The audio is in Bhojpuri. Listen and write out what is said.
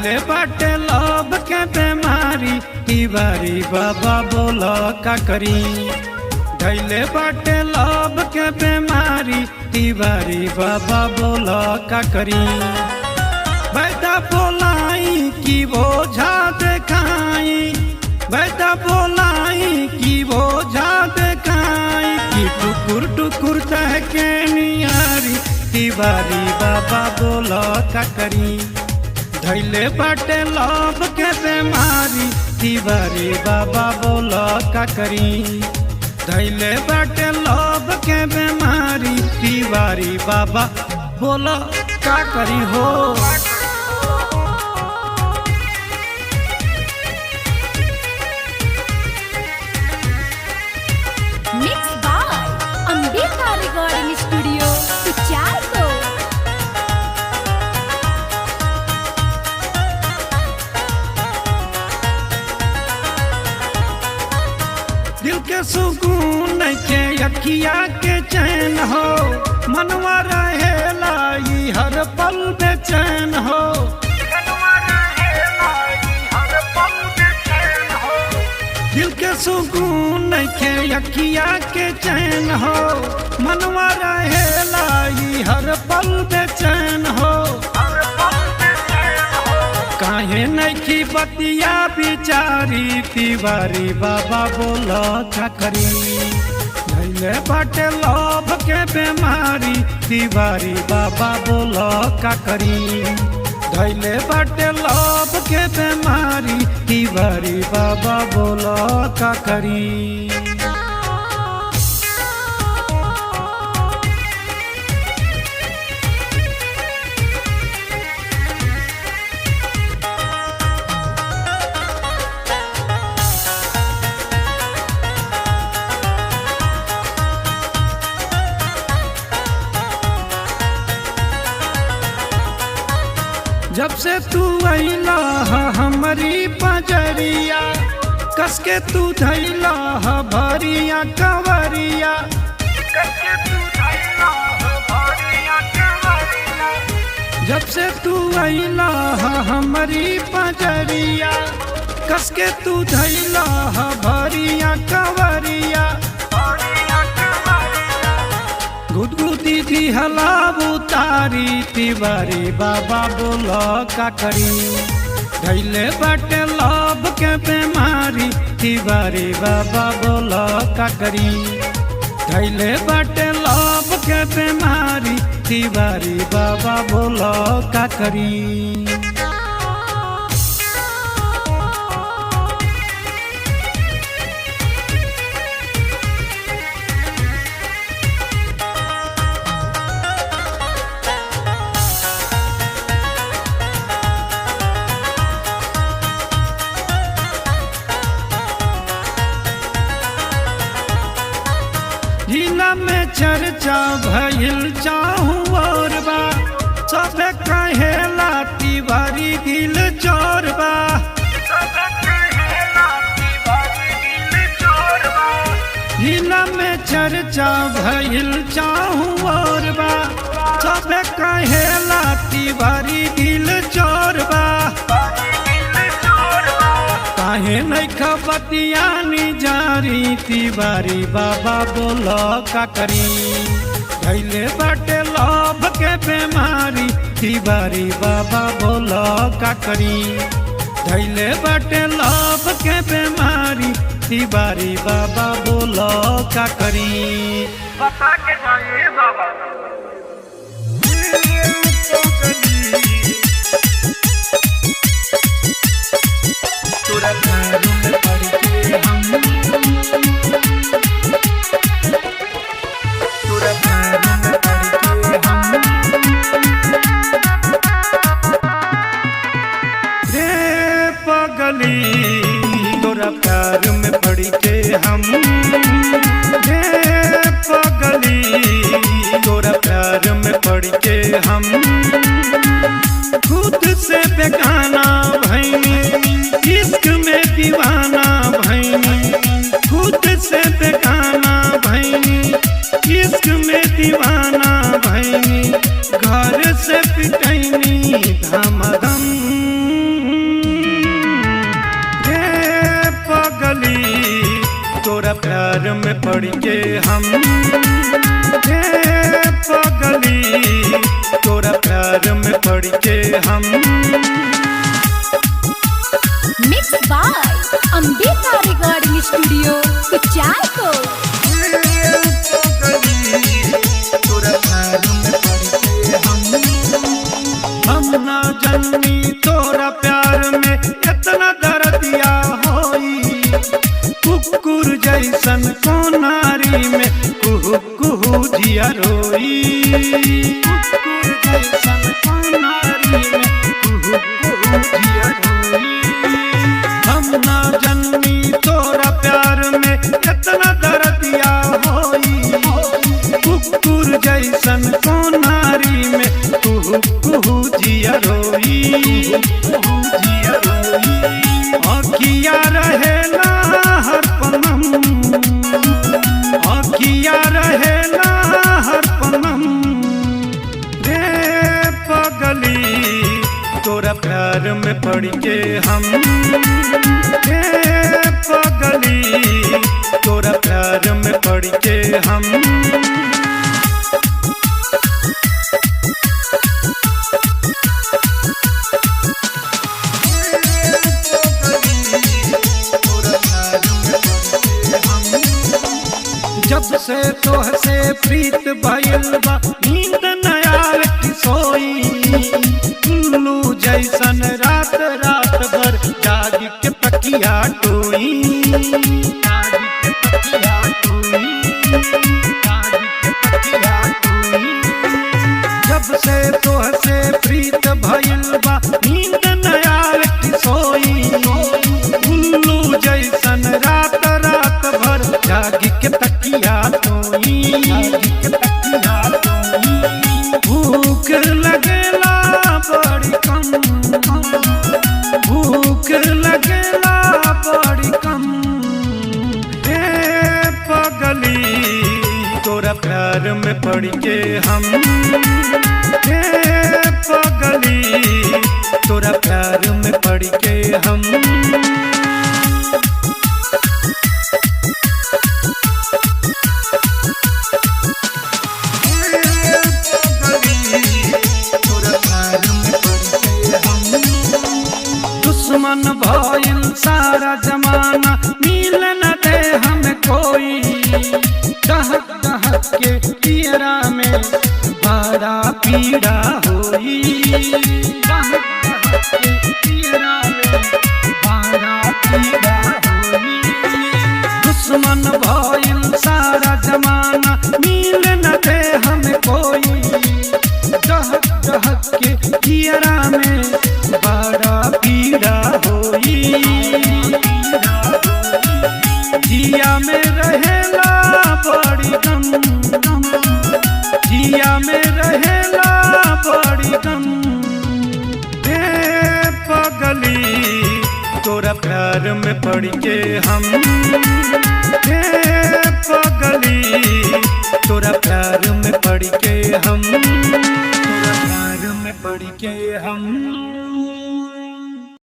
धैले बाटे लब के बेमारी तिवारी बाबा बोल का करी। धैले बाटे लब के बेमारी तिवारी बाबा बोल का करी। बैदा बोलाई की बोझा देखाई, बैदा बोलाई की बोझा देखाई, कि टुकुर टुकुर तहके नियारी तिवारी बाबा बोल का करी। धैले बाटे लब के बेमारी तिवारी बाबा बोल का करी। धैले बाटे लब के बेमारी तिवारी बाबा बोल का करी हो। Mix by Ambika recording studio Kucharko. दिल के सुकून के अखिया के चैन हो, मनवा रहेला ई हर पल बेचैन हो। दिल के सुकून के अखिया के चैन हो, मनवा रहेला ई हर पल बेचैन हो। काहे नइखी बतिया बिचारी तिवारी बाबा बोल का करी। धैले बाटे लोभ के बेमारी तिवारी बाबा बोल का करी। धैले बाटे लोभ के बेमारी तिवारी बाबा बोल का करी। जब से तू अइला हमारी पजरिया, कसके तू धैला भरिया कंवरिया। जब से तू अइला हमारी पजरिया, कसके तू धैला भरिया कंवरिया। गुदगुदी दी हलाबू तारी तिवारी बाबा बोल का करी। धैले बाटे लब के बेमारी तिवारी बाबा बोल का करी। धैले बाटे लब के बेमारी तिवारी बाबा बोल का करी। जिला में चर्चा भइल चाहू और बा, सब कहेला तिवारी दिल चोर बा। जिला में चर्चा भइल चाहू और बा, सब कहेला तिवारी दिल चोर बा। काहे नइखा बतियानी जारी तिवारी बाबा बोल का करी। धैले बाटे लोभ के बेमारी तिवारी बाबा बोल का करी। धैले बाटे लोभ के बेमारी तिवारी बाबा बोल का करी। बता के जाइए बाबा। तोरा पैरों में पड़ के हम, तोरा पैरों में पड़ के हम। रे पगली तोरा प्यार में पड़ के हम, रे पगली तोरा प्यार में पड़ के हम। खुद से बेगाना भैनी, इश्क में दीवाना भैनी। खुद से बेगाना भैनी, इश्क में दीवाना भैनी। घर से पिटैनी धमाधम। प्यार में पड़ के हम, हे पगली तोरा प्यार में पड़ के हम। Mix by Ambika recording studio Kucharko. हम ना जननी तोरा प्यार में इतना दर्दिया होई, कुकुर जैसन कोनारी में कुहू कुहू जिया रोई, कुकुर जैसन कोनारी में कुहू कुहू जिया रोई। हम ना जननी तोरा प्यार में इतना दर्दिया होई, कुकुर जैसन कोनारी में कुहू कुहू जिया रोई, कुहू जिया रोई। अखिया रहेला हर पनम, अखिया रहेला हर पनम, रे पगली तोरा प्यार में पड़ के हम, रे पगली तोरा प्यार में पड़ के हम। जब से तोह से प्रीत भइल बा नींद न आवे कि सोई, उल्लू जैसन रात रात भर जाग के तकिया टोई, जाग के तकिया टोई, जाग के तकिया टोई। जब से तोह से प्रीत भइल बा नींद न आवे कि सोई, उल्लू जैसन रात रात भर जाग के तकिया टोई, जाग के तकिया टोई। भूख लगेला बड़ी कम, भूख लगेला बड़ी कम, हे पगली तोरा प्यार में पड़ के हम, हे पगली तोरा प्यार में पड़ के हम। दुश्मन भइल सारा जमाना मिल न दे हम कोई, दहक दहक के पियरा में बड़ा पीड़ा होई, दहक दहक के पियरा में बड़ा पीड़ा होई। दुश्मन भइल सारा जमाना मिल न दे हम कोई, दहक दहक के पियरा में बड़ा पीड़ा होई। जिया में रहेला बड़ी गम, जिया में रहेला बड़ी गम, हे पगली तोरा प्यार में पड़ के हम, हे पगली तोरा प्यार में पड़ के हम, तोरा प्यार में पड़ के हम।